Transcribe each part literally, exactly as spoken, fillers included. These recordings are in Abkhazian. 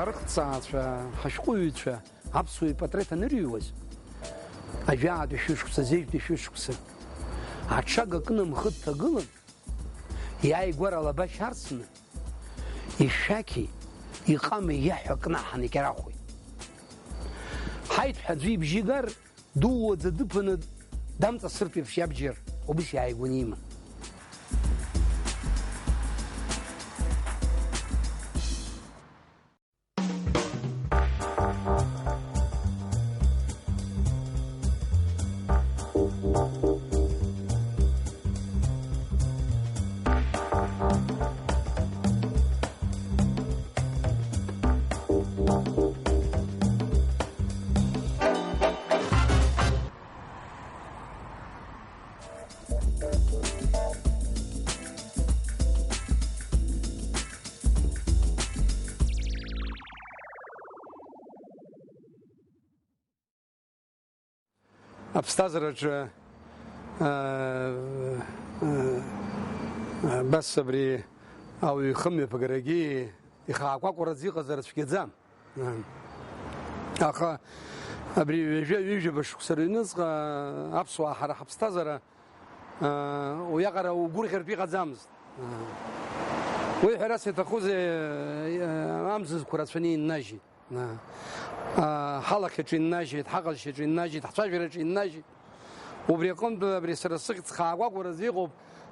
Ҳарыхҭҵаацәа, ҳашәҟәыҩҩцәа аԥсуа ипатреҭ анырыҩуаз, ажәаатәи шәышықәса, зежәтәи шәышықәса, аҽага кны амхы дҭагылан, иааигәара алаба шьарсны, ишәақьи иҟами иаҳәа кнаҳан икьарахәит. Ҳаит ҳәа аӡәы ибжьы гар, дууаӡа дыԥаны дамҵасыртә еиԥш иабџьар убыс иааигәаны иман. Аԥсҭазаараҿы, аа, аа, абас абри ауаҩы ихымҩаԥгарагьы ихаакәакәараӡа иҟазар цәгьаӡам. Аха абри ҩажәа-ҩажәаба шықәса рыҩныҵҟа аԥсуаа ҳара ҳаԥсҭазаара, аа, уиаҟара угәырӷьартә иҟаӡамызт. Уи ҳәарас иаҭахузеи, амзызқәа рацәаны иннажьит. Аа, ҳалахьаҿ иннажьит, ҳаҟазшьаҿ иннажьит, ҳцәажәараҿ иннажьит. Убри аҟынтә абри сара сыхьӡ хаакәакәаразы иҟоуп,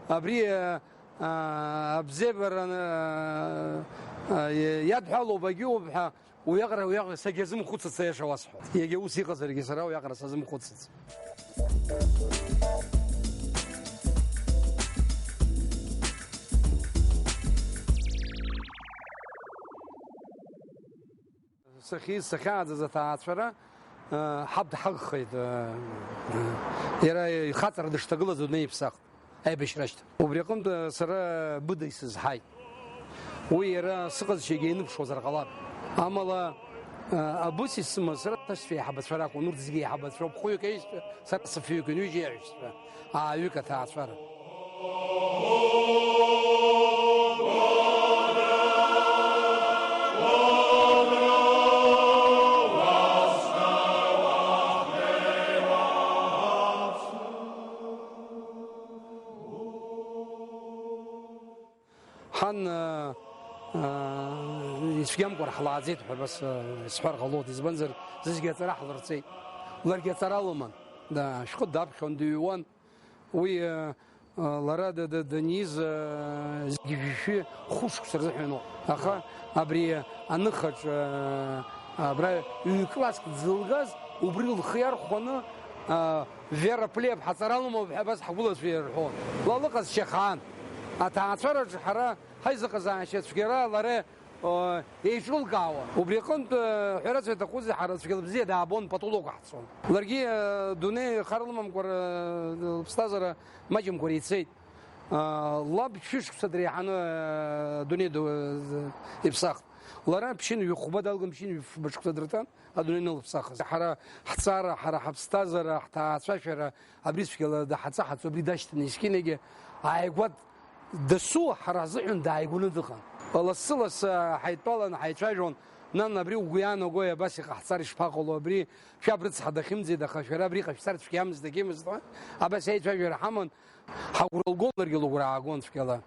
абри, аа, абзиабара, аа, аа, иадҳәалоуп, агьиуп ҳәа, уиаҟара, уиаҟара сагьазымхәыцыц, аиаша уасҳәап. Иагьа ус иҟазаргьы сара уиаҟара сазымхәыцыц. Сахьиз, сахьааӡаз аҭаацәара, э, ҳаб дҳагхеит, э, э, иара ихаҵара дышҭагылаз адунеи иԥсахт, аибашьра ашьҭахь. Убри аҟынтә, э, сара быда исызҳаит. Уи иара сыҟазшьагьы ианыԥшуазар ҟалап. Амала, э, абыс исымаз сара сашьцәа еиҳабацәа ракәын, урҭ зегьы еиҳабацәоуп, хәҩык аишьцәа, сара сыфҩык, ҩыџьа иаҳәшьцәа, ааҩык аҭаацәара. Ҳан, аа, ицәгьамкәа ҳлааӡеит ҳәа абас, аа, исҳәар ҟалоит, избанзар, зегьы аҵара ҳлырҵеит. Ларгьы аҵара лыман, да, ашәҟәы даԥхьон, дыҩуан. Уи, аа, лара д-, д-, даниз, аа, зегьы жәшәи хәышықәса рзыҳәан ауп. Аха абри аныхаҿ, аа, абра ҩ-класск дзылгаз, убри лхы иархәаны, аа, Вера Плеб ҳаҵара лымоуп ҳәа абас ҳгәылацәа ирҳәон. Ла лыҟазшьа хаан. Аҭаацәараҿы ҳара ҳаизыҟазаашьа цәгьара лара, э, еиҿылкаауан. Убри аҟынтә, э, ҳәарас иаҭахузеи, ҳара цәгьала бзиа даабон, патулок ҳцон. Ларгьы, э, дунеи хар лымамкәа, э, лыԥсҭазаара маҷымкәа ицеит. Э, лаб шәышықәса дреиҳаны, э, дунеи ду-, э, иԥсахт. Лара ԥшьынҩажәи хәба далган, ԥшьынҩажәи фба шықәса дырҭан. Адунеи анылыԥсахыз. Ҳара ҳҵара, ҳара ҳаԥсҭазаара, ҳҭаацәашәара абри цәгьала даҳаҵаҳаҵо, абри дашьҭаны, есқьынагьы ааигәа дасу ҳара ҳзыҳәан дааигәаны дыҟан. Лассы-лассы ҳаидтәалан, ҳаицәажәон, нан, абри угәы иаанагои, абас иҟаҳҵар ишԥаҟало, абри шәаб рыцҳа дахьымӡеит, аха шәара абри ҟашәҵар цәгьамызт, дагьымызт ҳәа, абас аицәажәара ҳаман, ҳагәра лгон, ларгьы лыгәра аагон цәгьала.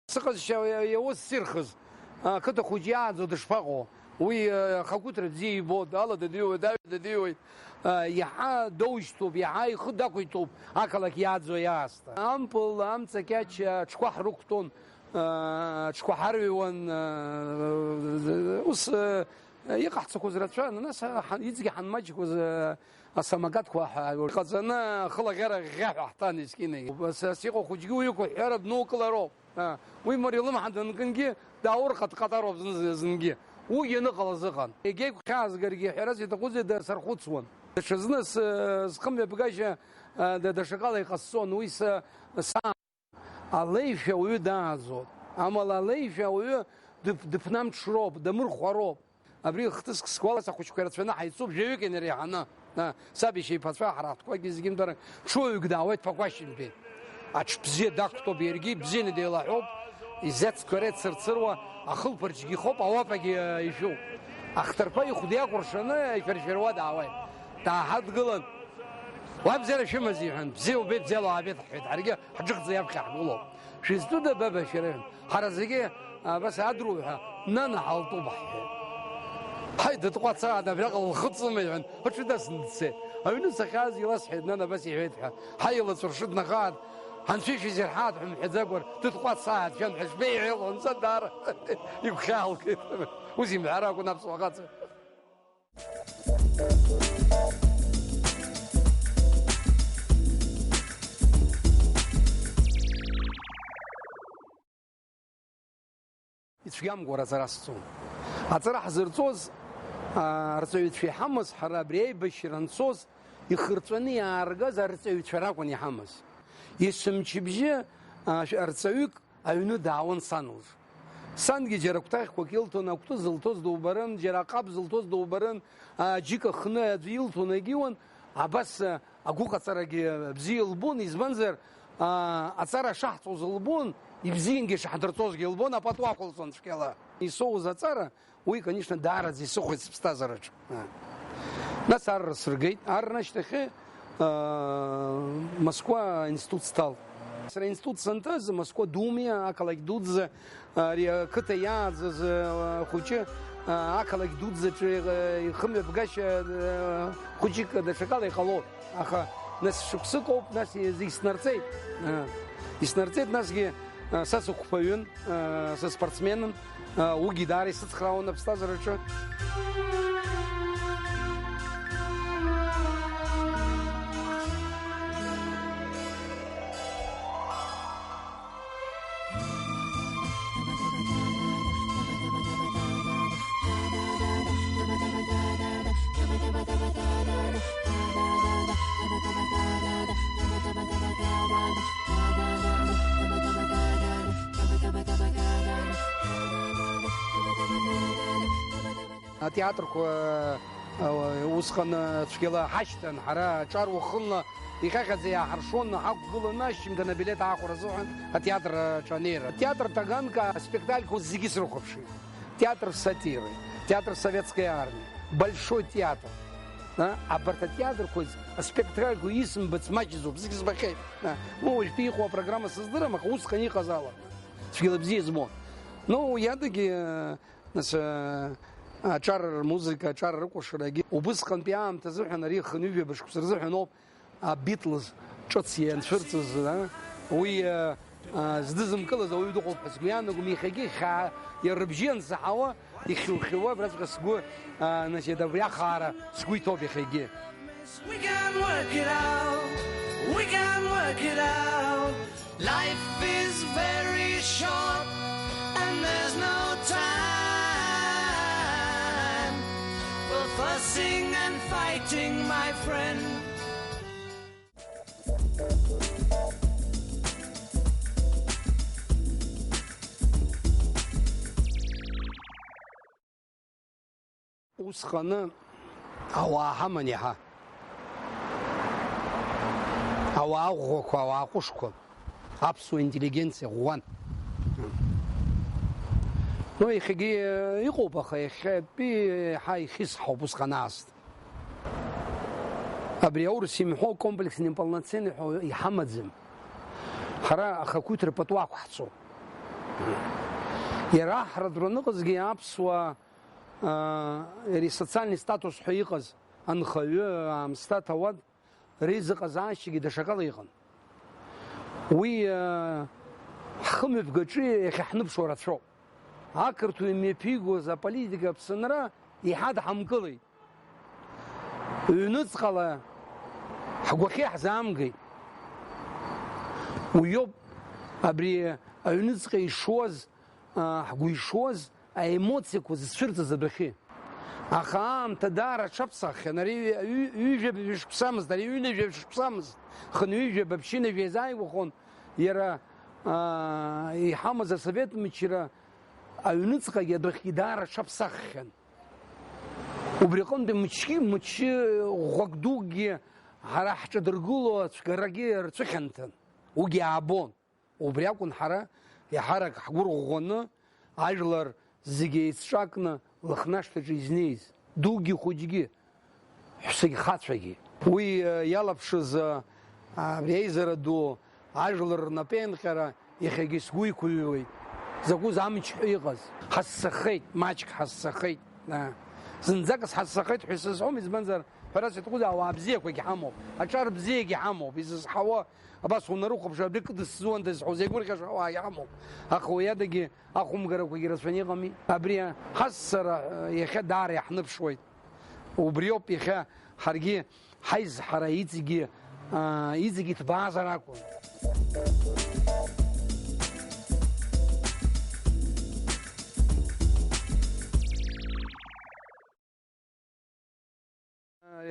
Сыҟазшьа иаус сирхыз, ақыҭа хәыҷ иааӡо дышԥаҟоу? Уи, ахақәиҭра бзиа ибоит, алада дыҩуеит, аҩада дыҩуеит, иаҳа доушьҭуп, иаҳа ихы дақәиҭуп ақалақь иааӡо иаасҭа. Ампыл, амца кьач, аҽқәа ҳрықәтәон. Аҽқәа ҳарҩуан, ус иҟаҳҵақәоз рацәан, нас ҳа-, иҵегьы ҳанмаҷқәаз, асамокатқәа ҳа-, ҟаҵаны, хыла ӷьара ӷьаҳәа ҳҭан, ескинагьы. Ас, ас иҟоу хәыҷгьы уи иқәыҳәҳәара днукылароуп. Уи мариа лымҳа данкынгьы, дааурҟат-ҟатароуп зны-, зынгьы. Уигьы аныҟалаз ыҟан. Егьа игәхьаазгаргьы, ҳәарас иаҭахузеи, дасырхәыцуан. Даҽазны с-, схымҩаԥгашьа, да-, даҽакала иҟасҵон, уи са, са Алеишәа ауаҩы дааӡоит. Амала алеишәа ауаҩы дыԥ-, дыԥнамҽроуп, дамырхәароуп. Абри хҭыск сгәалас ахәыҷқәа ирацәаны ҳаицуп, жәаҩык инареиҳаны. А, саб иашьа иԥацәа ҳара ҳтәқәагьы зегьы мдара, ҽуаҩык даауеит Ԥақәашьынтәи. Аҽ бзиа дақәтәоуп иаргьы, ибзианы деилаҳәоуп, изецқәа реицырцыруа, ахылԥарчгьы ихоуп, ауапагьы, а, ишәуп. Ахҭарԥа ихәда иакәыршаны ишәаршәыруа даауеит. Дааҳадгылан, уа бзиара шәымаз, иҳәан, бзиа убеит, бзиала уаабеит, ҳҳәеит, ҳаргьы ҳџыхӡа иаԥхьа ҳгылоуп. Шәызтәыда, баба, шәара? Ҳара зегьы, а, абас адруҳәа, нана ҳалтәуп, ҳҳәеит. Ҳаи, дытҟәацааит, абраҟа лхы ҵыма, иҳәан, аҽы дасны дцеит. Аҩны сахьааз иласҳәеит, нана абас иҳәеит ҳәа. Ҳаи, илаҵәыршы днахааит, анцәа ишәзирҳаат ҳәа мҳәаӡакәа, дытҟәацааит, шәан ҳәа шәбеиҳәеит, ланҵа даара игәхьаалгеит. Ус имҳәар акәын аԥсуа хаҵа. Ицәгьамкәа аҵара сҵон. Аҵара ҳзырҵоз, аа, арҵаҩцәа иҳамаз, ҳара абри аибашьра анцоз, ихырҵәаны иааргаз арҵаҩцәа ракәын иҳамаз. Есымчыбжьы, аа, шә-, арҵаҩык аҩны даауан сан лҿы. Сангьы џьара кәтаӷьқәак илҭон, акәты зылҭоз дубарын, џьара аҟаб зылҭоз дубарын, аа, џьыка хны аӡәы илҭон, егьиуан, абас, а, агәыҟаҵарагьы бзиа илбон, избанзар, аа, аҵара шаҳҵоз лбон, ибзиангьы шаҳдырҵозгьы лбон, апату ақәылҵон цәгьала. Исоуз аҵара, уи, конечно, даараӡа исыхәеит сыԥсҭазаараҿы. Нас арра сыргеит, арра ашьҭахьы, аа, Москва аинститут сҭалт. Сара аинститут санҭаз, Москва Думе, ақалақь дуӡӡа, ари ақыҭа иааӡаз, э, хәыҷы, э, ақалақь дуӡӡаҿы, э, ихымҩаԥгашьа, э, хәыҷык даҽакала иҟалон. Аха нас шықәсык ауп, нас зегь снарҵеит. Э, иснарҵеит, насгьы, э, са сықәԥаҩын, э, са спортсменын, э, уигьы даара исыцхраауан аԥсҭазаараҿы. Атеатрқәа, а, усҟан, а, цәгьала ҳашьҭан, ҳара аҿар уахынла иҟьаҟьаӡа иааҳаршон, ҳақәгыланы ашьжьымҭан абилеҭ аахәара азыҳәан атеатр аҿы анеира. Театр Таганка аспектакльқәа зегьы срыхәаԥшит. Театр сатиры, театр Советской армии, Большой театр. А, абарҭ атеатрқәа, аспектакльқәа исымбац маҷӡоуп, зегь збахьеит. А, ну, уажәтәи иҟоу апрограмма сыздырам, аха усҟан иҟаз ала цәгьала бзиа избон. Ну, уи адагьы, Нас, э, аҿар рмузыка, аҿар рыкәашарагьы убысҟантәи аамҭазы ҳәа, ари хынҩажәаба шықәса рзыҳәан ауп, а, Beatles ҿыц ианцәырҵыз, а, уи, э, а, здызымкылаз ауаҩы дыҟоуп ҳәа сгәы иаанагом, иахьагьы хьаа, иара рыбжьы иансаҳауа, ихьу-хьууа абраҵәҟьа сгәы, а, значит, абри ахаара сгәы иҭоуп иахьагьы. We can work it out, we can work it out. Life is very short and there's no time for fussing and fighting, my friend. Усҟаны ауаа ҳаман иаҳа. Ауаа ӷәӷәақәа, ауаа ҟәышқәа, аԥсуа интеллигенциа ӷәӷәан. Ну, иахьагьы иҟоуп, аха иахьатәи еиҳа ихьысҳауп усҟан аасҭа. Абри аурыс имҳәо комплекс неполноценный ҳәа иҳамаӡам. Ҳара ахақәиҭра пату ақәҳҵо. Иара аҳра драныҟазгьы аԥсуаа аа, иара социальный статус ҳәа иҟаз анхаҩы, аамсҭа, аҭауад, реизыҟазаашьагьы даҽакала иҟан. Уи, аа, ҳхымҩаԥгаҿы иахьаҳныԥшуа рацәоуп. Ақырҭуа имҩаԥигоз аполитика Аԥсынра иҳадҳамкылеит. Ҩныҵҟала ҳгәахьы иаҳзаамгеит. Уиоуп абри аҩныҵҟа ишуаз, аа, ҳгәы ишуаз, аемоциақәа зцәырҵыз адәахьы. Аха аамҭа даара аҽаԥсаххьан, ари ҩ-, ҩ-, ҩажәа шықәсамызт, ари ҩынҩажәа шықәсамызт, хынҩажәа ԥшьынҩажәа иазааигәахон, иара, аа, иҳамаз асовет мчра аҩныҵҟагьы адәахьгьы даара аҽаԥсаххьан. Убри аҟынтәи мчы, мчы ӷәӷәак дукгьы ҳара ҳҿадыргыло ацәгьарагьы рцәыхьанҭан, уигьы аабон. Убри акәын ҳара еиҳарак ҳгәырӷәӷәаны ажәлар зегьы еицҿакны Лыхнашҭаҿы изнеиз, дугьы хәыҷгьы, ҳәсагьы хацәагьы. Уи, э, иалаԥшыз, э, абри аизара ду ажәлар рнапеинҟьара иахьагьы сгәы иқәыҩуеит. Закәыз амч ҳәа иҟаз. Ҳассахеит, маҷк ҳассахеит. А, зынӡак сҳассахеит ҳәа сызҳәом, избанзар, ҳәарас иаҭахузеи, ауаа бзиақәагьы ҳамоуп, аҿар бзиагьы ҳамоуп, изызҳауа, абас унарыхәаԥш, абри кыдысҵуандаз ҳәа узеигәырӷьаша ауаагьы ҳамоуп. Аха уи адагьы ахәымгарақәагьы рацәаны иҟами. Абри ҳассара, э, иахьа даара иаҳныԥшуеит. Убриоуп иахьа ҳаргьы ҳаизҳара иҵегьы, аа, иҵегьы иҭбаазар акәын.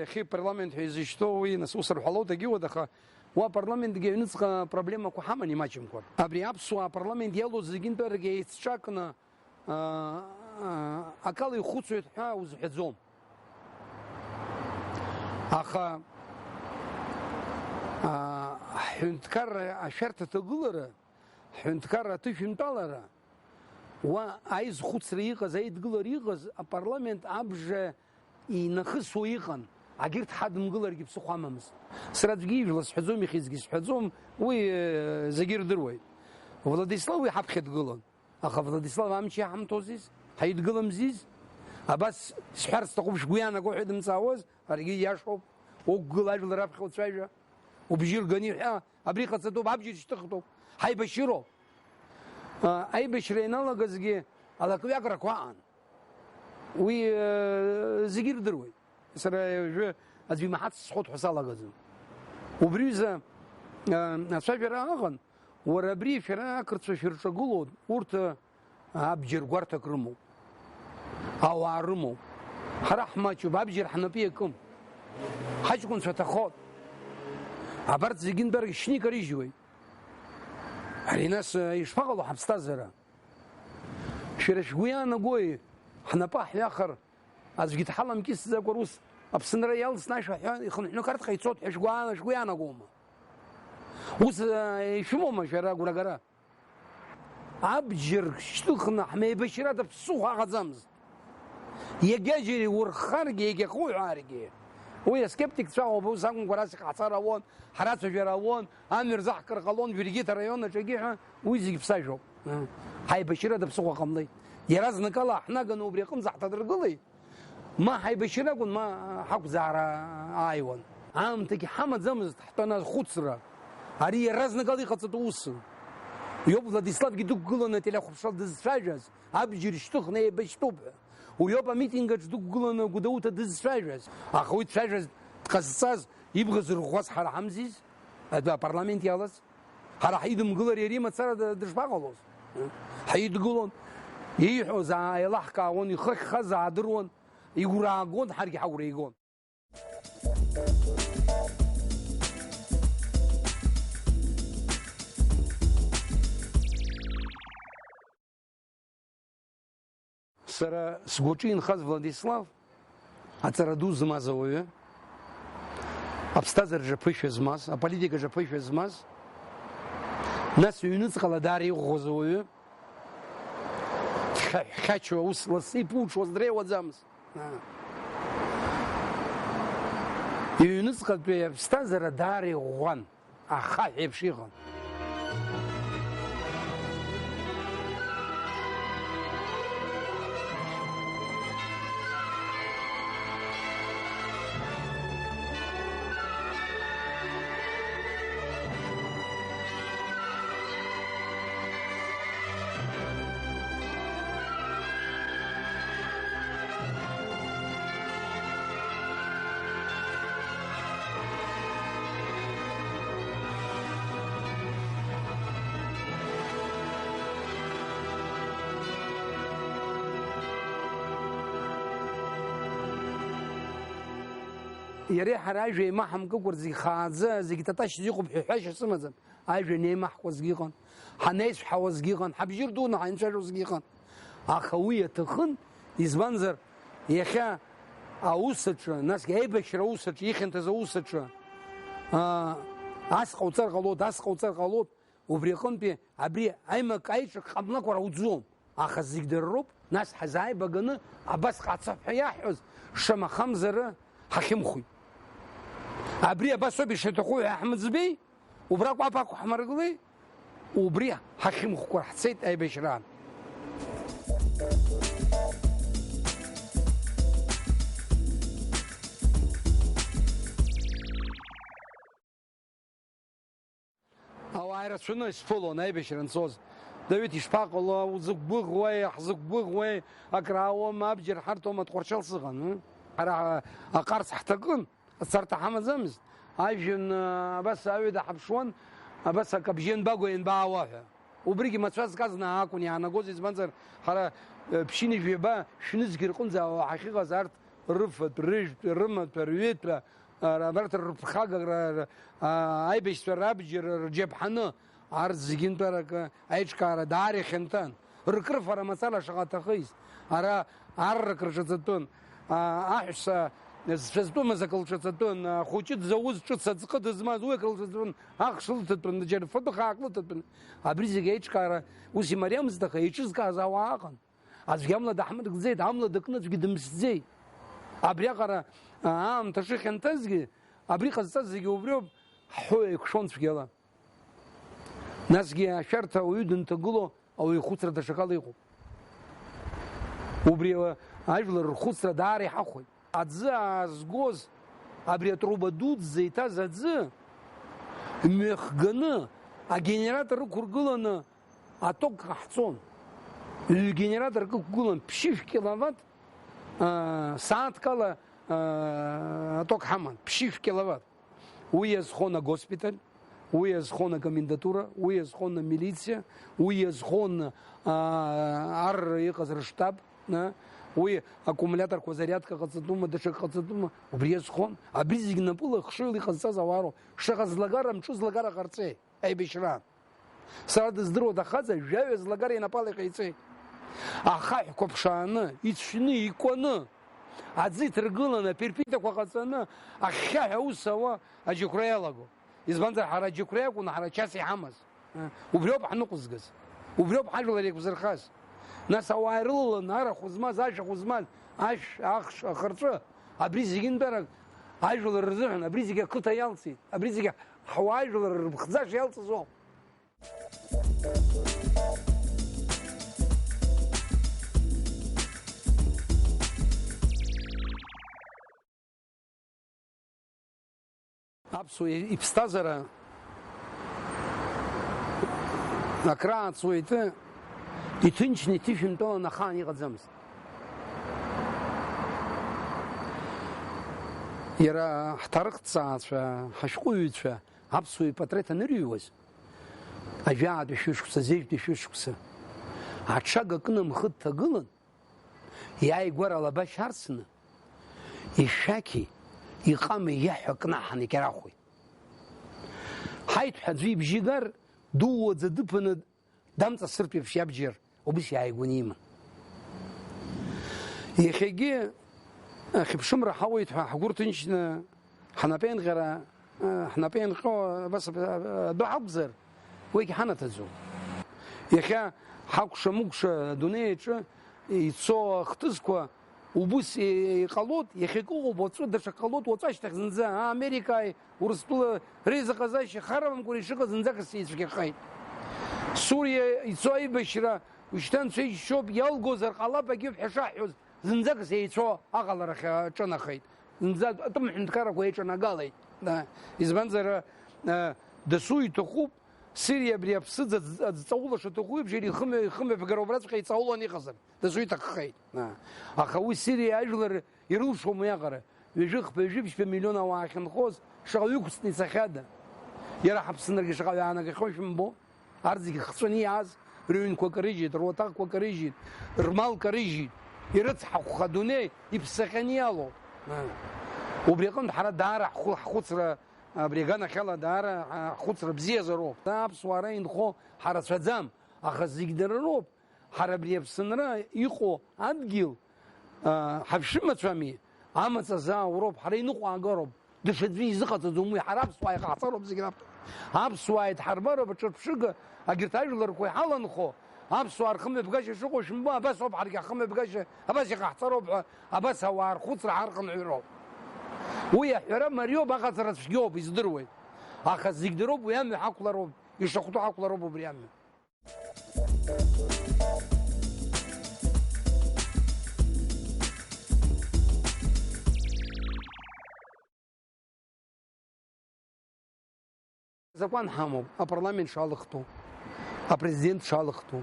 Иахьа ипарламент ҳәа изышьҭоу уи, нас, ус рҳәалоит, дагьуеит, аха уа апарламентгьы аҩныҵҟа проблемақәа ҳаман имаҷымкәа. Абри аԥсуаа апарламент иалоу зегьынтәарагьы еицҿакны, аа, акала ихәыцуеит ҳәа узҳәаӡом. Аха, аа, ҳҳәынҭқарра ашәарҭа аҭагылара, ҳҳәынҭқарра аҭышәынтәалара, уа аизхәыцра иҟаз, аидгылара иҟаз апарламент абжа инахысуа иҟан, агьырҭ ҳадымгыларгьы ԥсыхәа амамызт. Сара аӡәгьы ижәла сҳәаӡом, ихьызгьы сҳәаӡом, уи, э, зегьы ирдыруеит. Владислав уи ҳаԥхьа дгылан. Аха Владислав амч иаҳамҭозиз, ҳаидгыламзиз? Абас сҳәар сҭахуп, шәгәы иаанаго ҳәа дымҵаауаз, аргьы иашоуп, уқәгыл ажәлар раԥхьа уцәажәа, убжьы рганы иҳәа, абри ҟаҵатәуп, абџьар шьҭыхтәуп, ҳаибашьыроуп. А, аибашьра ианалагазгьы алакҩакрақәа аан. Уи, э, зегьы ирдыруеит. Сара уажәы аӡәы имаҳац сҳәоит ҳәа салагаӡом. Убри ҩыза, э, ацәажәара аҟан, уара абри шәара ақырҭцәа шәырҿагылон, урҭ, э, абџьар гәарҭак рымоуп. Ауаа рымоуп. Ҳара ҳмаҷуп, абџьар ҳнапы иакым. Ҳаҷкәынцәа ҭахот. Абарҭ зегьынтәарагь шьны икарыжьуеит. Ари нас, э, ишԥаҟало ҳаԥсҭазаара? Шәара шәгәы иаанагои, ҳнапы ҳҩахар, аӡәгьы дҳаламкьысӡакәа рус Аԥсынра иалсны ашәа ҳәа ихынҳәны Қарҭҟа ицот ҳәа шәгәы аан-, шәгәы иаанагома? Ус, э, ишәымоума шәара агәрагара? Абџьар шьҭыхны ҳмеибашьрада ԥсыхәа ҟаӡамызт. Иагьа џьара иурхаргьы, иагьа хуҳәааргьы. Уи аскептикцәа ауп, ус акәымкәа, арас иҟаҳҵар ауан, ҳарацәажәара ауан, амҩа рзаҳкыр ҟалон Жәыргьыҭ араион аҿгьы ҳәа, уи зегь ԥсажәоуп. Ҳаибашьрада ԥсыхәа ҟамлеит. Иаразнакала ҳнаганы убри аҟынӡа ҳҭадыргылеит. Ма ҳаибашьра акәын, ма ҳақәӡаара ааиуан. Аамҭагьы ҳамаӡамызт ҳтәаны ахәыцра. Ари иаразнакала иҟаҵатәу усын. Иоуп Владиславгьы дықәгыланы ателехәаԥшра дызцәажәаз, абџьар шьҭыхны еибашьтәуп ҳәа. Уиоуп амитинг аҿы дықәгыланы Гәдоуҭа дызцәажәаз. Аха уи дцәажәаз дҟазҵаз, ибӷа зырӷәӷәаз ҳара ҳамзиз? Адәы апарламент иалаз? Ҳара ҳидымгылар иара имацара д-, дышԥаҟалоз? Ҳидгылон, ииҳәоз ааилаҳкаауан, ихы ахьхаз аадыруан, игәра аагон, ҳаргьы ҳагәра игон. Сара сгәаҿы инхаз Владислав, аҵара ду змаз ауаҩы, аԥсҭазаараҿы аԥышәа змаз, аполитикаҿы аԥышәа змаз, нас ҩныҵҟала даара иӷәӷәаз ауаҩы, дхьаҳәхьачуа, ус лассы иԥуҽуаз дреиуаӡамызт. Иҩныҵҟатәи аԥсҭазаара даара иӷәӷәан. Ахаҳә еиԥш иҟан. Иареи ҳара ажәа еимаҳамкыкәа, зегь хааӡа, зегь таташьа иҟоуп ҳәа ҳәашьа сымаӡам. Ажәа неимаҳкуазгьы ыҟан, ҳанеицәҳауазгьы ыҟан, ҳабжьы рдуны ҳаинцәажәозгьы ыҟан. Аха уи аҭахын, избанзар, иахьа Аус аҿы, насгьы аибашьра аус аҿы, ихьанҭаз аус аҿы, аа, ас ҟауҵар ҟалоит, ас ҟауҵар ҟалоит, убри аҟынтәи абри аимак-аиҿак ҟамлакәа ҳауӡом. Аха зегь дара роуп, нас ҳазааибаганы абас ҟаҵа ҳәа иаҳҳәоз, шамахамзар, ҳахьымхәит. Абри абас ауп ишаҭаху ҳәа ҳмыӡбеи? Убра кәаԥ ақәҳмыргылеи? Убри ҳахьымхәқәа ҳцеит аибашьраан. Ауаа ирацәаны исԥылон аибашьра анцоз. Давид, ишԥаҟало, узықәгәыӷуеи, ҳзықәгәыӷуеи, акраауама, абџьар ҳарҭома, Тҟәарчал сыҟан, ы? Ҳара аҟарс ҳҭакын, ацарҭа ҳамаӡамызт. Ажәҩан, абас аҩада ҳаԥшуан, абас акы абжьы анбагои, анбаауа ҳәа. Убригьы мацәазк азна акәын иаанагоз, избанзар, ҳара, э, ԥшьынҩажәи жәаба шәнызқь рҟынӡа ҳахьыҟаз арҭ рыфатә, рыжәтә, рымаҭәа, рҩытәа, ара, абарҭ рыԥхагара, ра-, а, аибашьцәа рабџьар рџьаԥҳаны, арҭ зегьынтәарак аиҿкаара даара ихьанҭан. Ркрыфара мацара шаҟа аҭахыз. Ара аррак рҿаҵатәын, а, аҳәса зцәазтәымыз акы лҿаҵатәын, ахәыҷы дзауз ҿыц аӡҟы дызмаз уи акы лҿаҵатәын, ахш лыҭатәын, џьара фатәы хаак лыҭатәын. Абри зегь аиҿкаара ус имариамызт, аха еиҿызкааз ауаа ыҟан. Аӡәгьы амла даҳмыркӡеит, амла дакны аӡәгьы дымсӡеит. Абриаҟара, а, аамҭа шыхьанҭазгьы, абри ҟазҵаз зегьы убриоуп ҳҳәо еиқәшәон цәгьала. Насгьы ашәарҭа ауаҩы дынҭагыло ауаҩы ихәыцра даҽакала иҟоуп. Убри, а, ажәлар рхәыцра даара иҳахәоит. Аӡы аазгоз, абри атруба дуӡӡа иҭаз аӡы мҩахганы, агенератор ықәыргыланы, аток ҟаҳҵон. Ҩ-генераторк ықәгылан, ԥшьышә киловатт, аа, сааҭк ала, аа, аток ҳаман, ԥшьышә киловатт. Уи иазхон агоспиталь, уи иазхон акомендатура, уи иазхон амилициа, уи иазхон, аа, ар иҟаз рыштаб, на, уи аккумуляторқәа зарядка ҟаҵатәума, даҽак ҟаҵатәума, убри иазхон. Абри зегь напыла хшыҩла иҟазҵаз ауаароуп. Шаҟа злагара, мҿы злагара ҟарҵеи аибашьраан. Сара дыздыруа дахаҵа, жәаҩа злагара инапала иҟаиҵеит. Ахаҳәқәа ԥшааны, ицәны, икәаны, аӡы иҭаргыланы, аперпитақәа ҟаҵаны, ахьхьаҳәа аус ауа аџьықәреи иалаго. Избанзар, ҳара аџьықәреи акәын ҳара ачаси ҳамаз. Убриоуп ҳныҟәызгаз. Убриоуп ҳажәлар еиқәзырхаз. Нас ауаа ирылаланы, арахә змаз, ашәахә змаз, ашә, ахш, ахырҵәы, абри зегьынтәарак ажәлар рзыҳәан, абри зегьы ақыҭа иалҵит, абри зегьы ҳуаажәлар рыԥхӡаша иалҵыз ауп. Аԥсуа иԥсҭазаара акрааҵуеит, иҭынчны, иҭышәынтәаланы ахаан иҟаӡамызт. Иара ҳҭарыхҭҵаацәа, ҳашәҟәыҩҩцәа, аԥсуа ипатреҭ анырыҩуаз, ажәаатәи шәышықәса, зежәтәи шәышықәса, аҽага кны амхы дҭагылан, иааигәара алаба шьарсны, ишәақьи иҟами иаҳәа кнаҳан икьарахәит. Ҳаит ҳәа аӡәы ибжьы гар, дууаӡа дыԥаны дамҵасыртә еиԥш иабџьар убыс иааигәаны иман. Иахьагьы ахьыԥшымра ҳауеит ҳәа ҳгәы рҭынчны ҳнапеинҟьара, ҳнапеинҟьо абас адәы ҳақәзар, уигь ҳанаҭаӡом. Иахьа ҳакәша-мыкәша адунеи аҿы ицо ахҭысқәа убыс иҟалоит, иахьакы ыҟоуп, уаҵәы даҽак ҟалоит, уаҵәы ашьҭахь зынӡа, аа, Америкааи Урыстәыла реизыҟазашьа харамымкәа ишыҟаз зынӡак сеицәгьахеит. Суриа ицо аибашьра, ушьҭа анцәа иџьшьоуп, иалгозар ҟалап агьыҳәа шаҳҳәоз, зынӡак сеицәоу аҟаларахь аҿынахеит. Зынӡа атәым ҳәынҭқаррақәа еиҿанагалеит. Да. Избанзар, а, дасу иҭахуп, Сириа абри аԥсыӡ аӡ-, аӡҵаулаша аҭаху еиԥш, иара ихымҩа-, ихымҩаԥгара убраҵәҟьа иҵауланы иҟазар, дасу иҭаххеит. А. Аха уи Сириа ажәлар ирылшом уиаҟара. Ҩажәи хԥа, ҩажәи ԥшьба миллион ауаа ахьынхоз, шаҟаҩы ықәҵны ицахьада? Иара ҳаԥсынрагьы шаҟаҩы аанагахьоу шәымбо? Арҭ зегьы хҵәаны иааз, рыҩнқәа карыжьит, руаҭахқәа карыжьит, рмал карыжьит, ирыцҳахәха адунеи иԥсахьаны иалоуп. Убри аҟынтә ҳара даара ҳхәы-, ҳхәыцра, абри аганахьала даара ҳхәыцра бзиазароуп. Аԥсуаа ара инхо ҳарацәаӡам, аха зегь дара роуп. Ҳара абри Аԥсынра иҟоу адгьыл, а, ҳашәымацәами, Амаҵ азаауроуп, ҳара иныҟәаагароуп, даҽаӡәы изыҟаҵаӡом уи, ҳара аԥсуаа иҟаҳҵароуп зегь раԥхьа. Аԥсуаа идҳарбароуп аҿырԥшыга, агьырҭ ажәларқәа иҳаланхо, аԥсуаа рхымҩаԥгашьа шыҟоу шәымбо, абас ауп ҳаргьы ҳхымҩаԥгашьа, абас иҟаҳҵароуп ҳәа, абас ауаа рхәыцра ҳархынҳәроуп. Уи аҳәара мариоуп, аҟаҵара цәгьоуп, издыруеит. Аха зегь дыроуп, уи амҩа ҳақәлароуп, ишахәҭоу ҳақәлароуп убри амҩа. Закәан ҳамоуп, апарламент шалыхтәу, апрезидент шалыхтәу,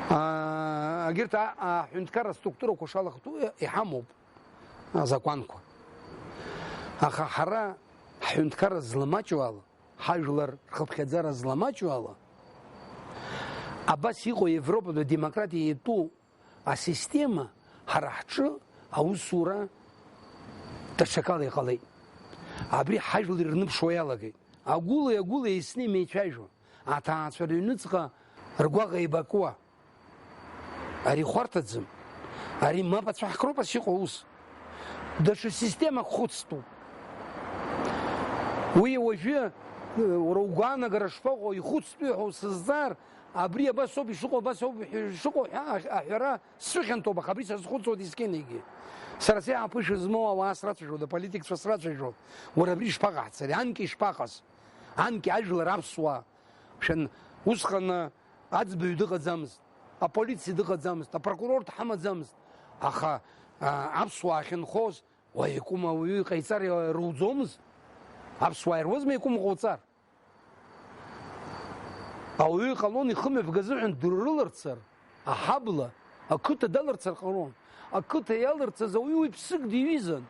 аа, агьырҭ а-, аҳәынҭқарра структурақәа шалыхтәу иҳамоуп азакәанқәа. Аха ҳара ҳҳәынҭқарра зламаҷу ала, ҳажәлар рхыԥхьаӡара зламаҷу ала, абас иҟоу Европатәи адемократиа иатәу асистема ҳара ҳҿы аусура даҽакала иҟалеит. Абри ҳажәлар ирныԥшуа иалагеит. Агәылеи-агәылеи еицны имеицәажәо, аҭаацәа рыҩныҵҟа ргәаҟ еибакуа, ари хәарҭаӡам. Ари мап ацәаҳкроуп ас иҟоу аус. Даҽа системак хәыцтәуп. Уи уажәы, уара угәаанагара шԥаҟоу, ихәыцтәуи ҳәа усызҵаар, абри абас ауп ишыҟоу, абас ауп ишыҟоу ҳәа аҳ-, аҳәара сцәыхьанҭоуп, аха абри сазхәыцуеит есқьынагьы. Сара сеиҳа ԥышәа змоу ауаа срацәажәоит, аполитикцәа срацәажәоит. Уара абри ишԥаҟаҳҵари, анкьа ишԥаҟаз? Анкьа ажәлар аԥсуаа. Мшәан, усҟан аӡбаҩ дыҟаӡамызт, аполициа дыҟаӡамызт, апрокурор дҳамаӡамызт. Аха, а, аԥсуаа ахьынхоз, уаҩ иакәым ауаҩы иҟаиҵар руӡомызт. Аԥсуаа ируазма иакәым ҟауҵар? Ауаҩы иҟалон ихымҩаԥгаз азыҳәан дыррыларцар, аҳабла, ақыҭа даларцар ҟалон. Ақыҭа иаларцаз ауаҩы уи ԥсык диҩызан.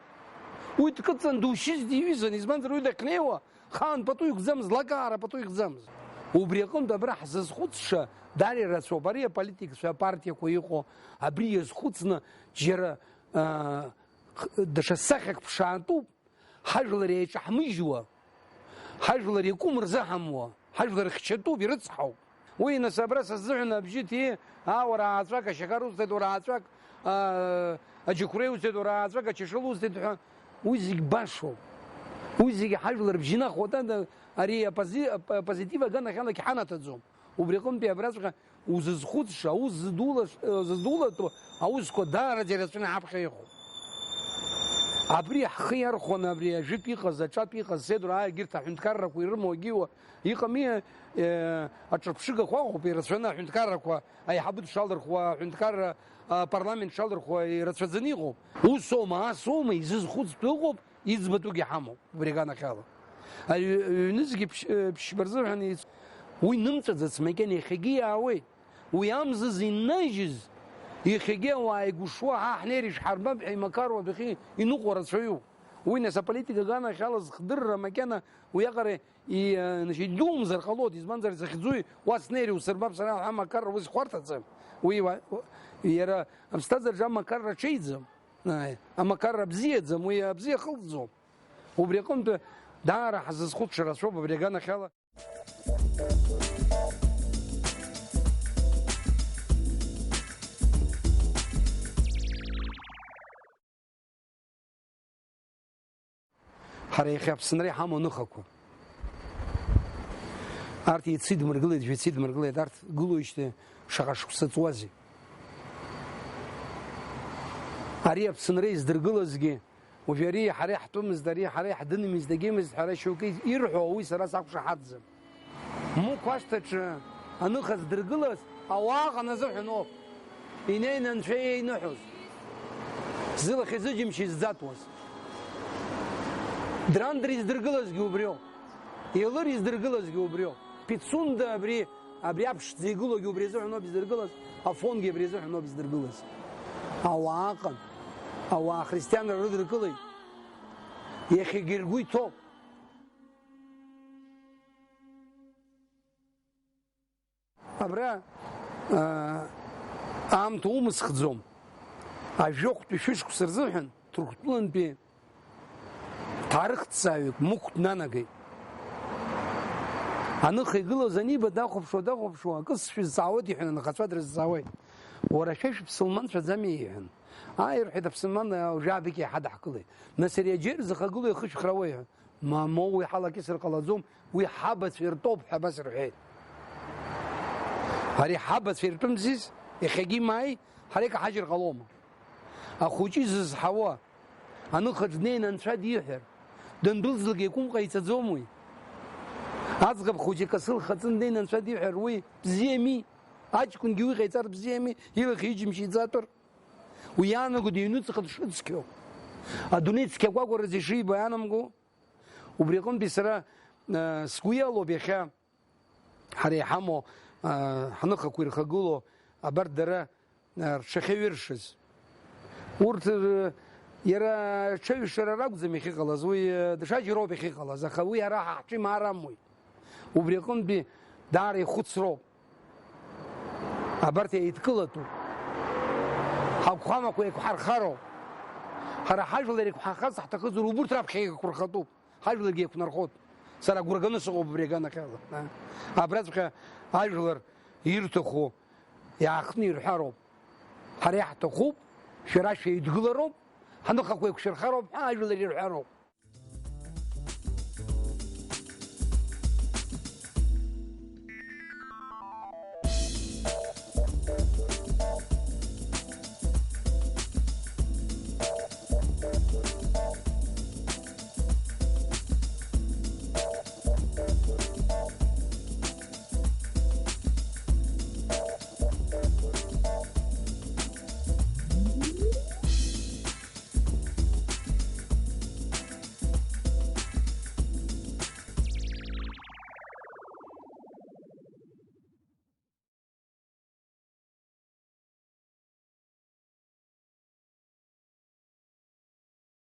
Уи дкыдҵан душьыз диҩызан, избанзар уи дахьнеиуа, хаан пату икӡамыз, лакаара пату икӡамыз. Убри аҟынтә абра ҳзызхәыцша дара ирацәоуп, ари аполитикцәа, апартиақәа иҟоу, абри иазхәыцны џьара, аа, х-, даҽа сахьак ԥшаатәуп, ҳажәлар еиҿаҳмыжьуа, ҳажәлар иакәым рзыҳамуа, ҳажәлар хьчатәуп, ирыцҳауп. Уи, нас, абра сазыҳәан абжьы ҭии, аа, уара ааҵәак ашьақар усҭеит, уара ааҵәак, аа, аџьықәреи усҭеит, уара ааҵәак ачашыла усҭеит ҳәа, уи зегь башоуп. Уи зегь ҳажәлар бжьы нахуа, тата ари апози-, ап-, апозитив аганахьалагь ҳанаҭаӡом. Убри аҟынтәи абраҵәҟьа узызхәыцша, аус зыдулаш-, зыдулатәу аусқәа даараӡа ирацәаны ҳаԥхьа иҟоуп. Абри ҳхы иархәаны, абри ажәытә иҟаз, аҿатә иҟаз, седр, аа, егьырҭ аҳәынҭқаррақәа ирымоу агьиуа, Иҟами, э, аҿырԥшыгақәа ыҟоуп ирацәаны аҳәынҭқаррақәа аиҳабы дшалырхуа, аҳәынҭқарра, а, апарламент шалырхуа ирацәаӡаны иҟоуп. Усоума, асоума, изызхәыцтәу ыҟоуп, иӡбатәугьы ҳамоуп, убри аганахьала. Аҩ-, аҩнызқьи ԥшь-, э, ԥшьба рзыҳәан еиц-, уи нымҵәаӡац макьана иахьагьы иаауеит. Уи амзыза иннажьыз, иахьагьы ауаа игәышуа, ҳа ҳнеир ишәҳарбап ҳәа имақаруа адәахьы иныҟәо рацәаҩуп. Уи нас аполитика аганахьала зхдырра макьана уиаҟара И, э, значит, идумзар ҟалоит, избанзар, захьӡуи уа снеир иусырбап сара ҳәа амақарра ус ихәарҭаӡам. Уи уа-, уа-, иара аԥсҭазаараҿы амақарра ҽеиӡам. Ааи, амақарра бзиаӡам, уи абзиа хылҵӡом. Убри аҟынтәы даара ҳзызхәыцша рацәоуп абри аганахьала. Ҳара иахьа Аԥсынра иҳамоу аныхақәа. Арҭ еицидмыргылеит, жәеицидмыргылеит, арҭ гылоижьҭеи шаҟа шықәса ҵуазеи? Ари Аԥсынра издыргылазгьы, уажәы ари ҳара иаҳтәымызт, ари ҳара иаҳдынымызт, дагьымызт ҳәа шьоукы ирҳәо, уи сара сақәшаҳаҭӡам. Мықә ашҭаҿы аныха здыргылаз ауаа ҟаназыҳәан ауп. Инеины анцәа иеиныҳәоз, зылахь зыџьымшь изӡатәуаз. Драндра издыргылазгьы убриоуп. Елыр издыргылазгьы убриоуп. Пицунда абри, абри аԥшӡа игылоугьы убри азыҳәан ауп издыргылаз, Афонгьы абри азыҳәан ауп издыргылаз. Ауаа ыҟан. Ауаа христианра рыдыркылеит. Иахьагьы ргәы иҭоуп. Абра, аа, аамҭа умысхӡом. Ажәохәтәи шәышықәса рзыҳәан Ҭырқәтәылантәи ҭаарыхҭҵааҩык Мықә днанагеит. Аныха игылаз аниба, дахәаԥшуа, дахәаԥшуа, акы сшәызҵаауеит, иҳәан, анхацәа дрызҵаауеит. Уара, шәа шәыԥсылманцәаӡами? Иҳәан. Ааи, рҳәеит, аԥсылман, уажәаабыкь иаҳа даҳкылеит. Нас ари аџьеир зыхагылоу иахышәхрауеи ҳәа. Мамоу, уи ҳалакьысыр ҟалаӡом, уи ҳабацәа иртәоуп ҳәа абас рҳәеит. Ари ҳабацәа иртәымзи, иахьагьы имааи, ҳара икаҳажьыр ҟалома? Ахәыҷы изызҳауа, аныхаҿ днеин анцәа диҳәар, дандәылҵлак иакәым ҟаиҵаӡом уи. Аӡӷаб хәыҷы касы лхаҵы днеин анцәа диҳәар, уи бзиами? Аҷкәынгьы уи ҟаиҵар бзиами? Илахь иџьымшь иӡатәыр? Уи иаанаго дыҩнуҵҟа дшыцқьоу, адунеи цқьакәакәараӡа ишибо иаанамго? Убри аҟынтәи сара, э, сгәы иалоуп иахьа ҳара иҳамоу, э, ҳныхақәа ирхагылоу абарҭ дара, э, рҽахьаҩыршаз. Урҭ, э, иара рҽаҩшара ракәӡам иахьыҟалаз, уи, э, даҽаџьароуп иахьыҟалаз, аха уи ара ҳа ҳҿы имаар амуит. Убри аҟынтәи даара ихәыцроуп. Абарҭ еидкылатәуп. Ҳагәқәамақәа еиқәҳархароуп. Ҳара ҳажәлар еиқәҳархарц ҳҭахызар, убурҭ раԥхьа еиқәырхатәуп. Ҳажәларгьы еиқәнархоит. Сара агәра ганы сыҟоуп убри аганахьала. Абраҵәҟьа ажәлар ирҭаху иаахтны ирҳәароуп. Ҳара иаҳҭахуп, шәара шәеидгылароуп, ҳныхақәа еиқәшәырхароуп ҳәа ажәлар ирҳәароуп.